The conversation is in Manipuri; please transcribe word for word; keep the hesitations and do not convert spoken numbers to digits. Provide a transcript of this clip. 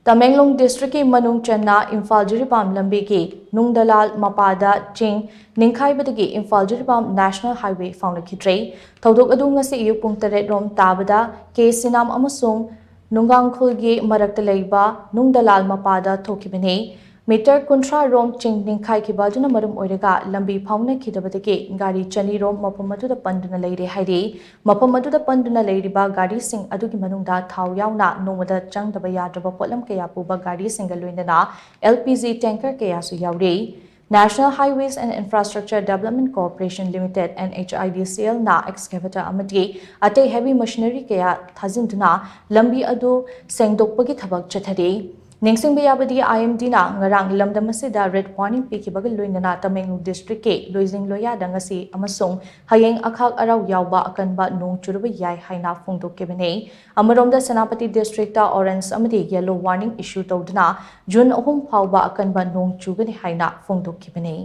ꯇꯃꯦꯡꯂꯣꯡ ꯗꯤꯁꯇ꯭ꯔꯤꯛꯀꯤ ꯃꯅꯨꯡ ꯆꯟꯅ ꯏꯝꯐꯥꯜ ꯖꯤꯔꯤꯕꯥꯝ ꯂꯝꯕꯤꯒꯤ ꯅꯨꯡꯗꯂꯥꯜ ꯃꯄꯥꯗ ꯆꯤꯡ ꯅꯤꯡꯈꯥꯏꯕꯗꯒꯤ ꯏꯝꯐꯥꯜ ꯖꯤꯔꯤꯕꯥꯝ ꯅꯦꯁꯅꯦꯜ ꯍꯥꯏꯋꯦ ꯐꯥꯎꯅꯈꯤꯗ꯭ꯔꯦ꯫ ꯊꯧꯗꯣꯛ ꯑꯗꯨ ꯉꯁꯤ ꯑꯌꯨꯛ ꯄꯨꯡ ꯇꯔꯦꯠ ꯔꯣꯝ ꯇꯥꯕꯗ ꯀꯦ ꯁꯤꯅꯥꯝ ꯑꯃꯁꯨꯡ ꯅꯨꯡꯒꯥꯡꯈꯨꯜꯒꯤ ꯃꯔꯛꯇ ꯂꯩꯕ ꯅꯨꯡꯗꯂꯥꯜ ꯃꯄꯥꯗ ꯊꯣꯛꯈꯤꯕꯅꯤ꯫ ꯃꯤꯇꯔ ꯀꯨꯟꯊ꯭ꯔꯥ ꯔꯣꯝ ꯆꯤꯡ ꯅꯤꯡꯈꯥꯏꯈꯤꯕ ꯑꯗꯨꯅ ꯃꯔꯝ ꯑꯣꯏꯔꯒ ꯂꯝꯕꯤ ꯐꯥꯎꯅꯈꯤꯗꯕꯗꯒꯤ ꯒꯥꯔꯤ ꯆꯅꯤ ꯔꯣꯝ ꯃꯐꯝ ꯑꯗꯨꯗ ꯄꯟꯗꯨꯅ ꯂꯩꯔꯦ ꯍꯥꯏꯔꯤ꯫ ꯃꯐꯝ ꯑꯗꯨꯗ ꯄꯟꯗꯨꯅ ꯂꯩꯔꯤꯕ ꯒꯥꯔꯤꯁꯤꯡ ꯑꯗꯨꯒꯤ ꯃꯅꯨꯡꯗ ꯊꯥꯎ ꯌꯥꯎꯅ ꯅꯣꯡꯃꯗ ꯆꯪꯗꯕ ꯌꯥꯗ꯭ꯔꯕ ꯄꯣꯠꯂꯝ ꯀꯌꯥ ꯄꯨꯕ ꯒꯥꯔꯤꯁꯤꯡꯒ ꯂꯣꯏꯅꯅ L P G tanker ꯀꯌꯥꯁꯨ ꯌꯥꯎꯔꯤ꯫ National Highways and Infrastructure Development Corporation Limited, N H I D C L ꯅ excavator ꯑꯃꯗꯤ ꯑꯇꯩ heavy machinery ꯀꯌꯥ ꯊꯥꯖꯤꯟꯗꯨꯅ ꯂꯝꯕꯤ ꯑꯗꯨ ꯁꯦꯡꯗꯣꯛꯄꯒꯤ ꯊꯕꯛ ꯆꯠꯊꯔꯤ꯫ ꯅꯤꯡꯁꯤꯡꯕ ꯌꯥꯕꯗꯤ, I M D ꯅ ꯉꯔꯥꯡ ꯂꯝꯗꯝ ꯑꯁꯤꯗ red warning ꯄꯤꯈꯤꯕꯒ ꯂꯣꯏꯅꯅ ꯇꯃꯦꯡꯂꯣꯡ ꯗꯤꯁꯇ꯭ꯔꯤꯛꯀꯤ ꯂꯣꯏꯖꯤꯡ ꯂꯣꯌꯥꯗ ꯉꯁꯤ ꯑꯃꯁꯨꯡ ꯍꯌꯦꯡ ꯑꯈꯥꯛ ꯑꯔꯥꯎ ꯌꯥꯎꯕ ꯑꯀꯟꯕ ꯅꯣꯡ ꯆꯨꯔꯨꯕ ꯌꯥꯏ ꯍꯥꯏꯅ ꯐꯣꯡꯗꯣꯛꯈꯤꯕꯅꯤ꯫ ꯑꯃꯔꯣꯝꯗ, ꯁꯦꯅꯥꯄꯇꯤ ꯗꯤꯁꯇ꯭ꯔꯤꯛꯇ orange ꯑꯃꯗꯤ yellow warning issue ꯇꯧꯗꯨꯅ ꯖꯨꯟ ꯑꯍꯨꯝ ꯐꯥꯎꯕ ꯑꯀꯟꯕ ꯅꯣꯡ ꯆꯨꯒꯅꯤ ꯍꯥꯏꯅ ꯐꯣꯡꯗꯣꯛꯈꯤꯕꯅꯤ꯫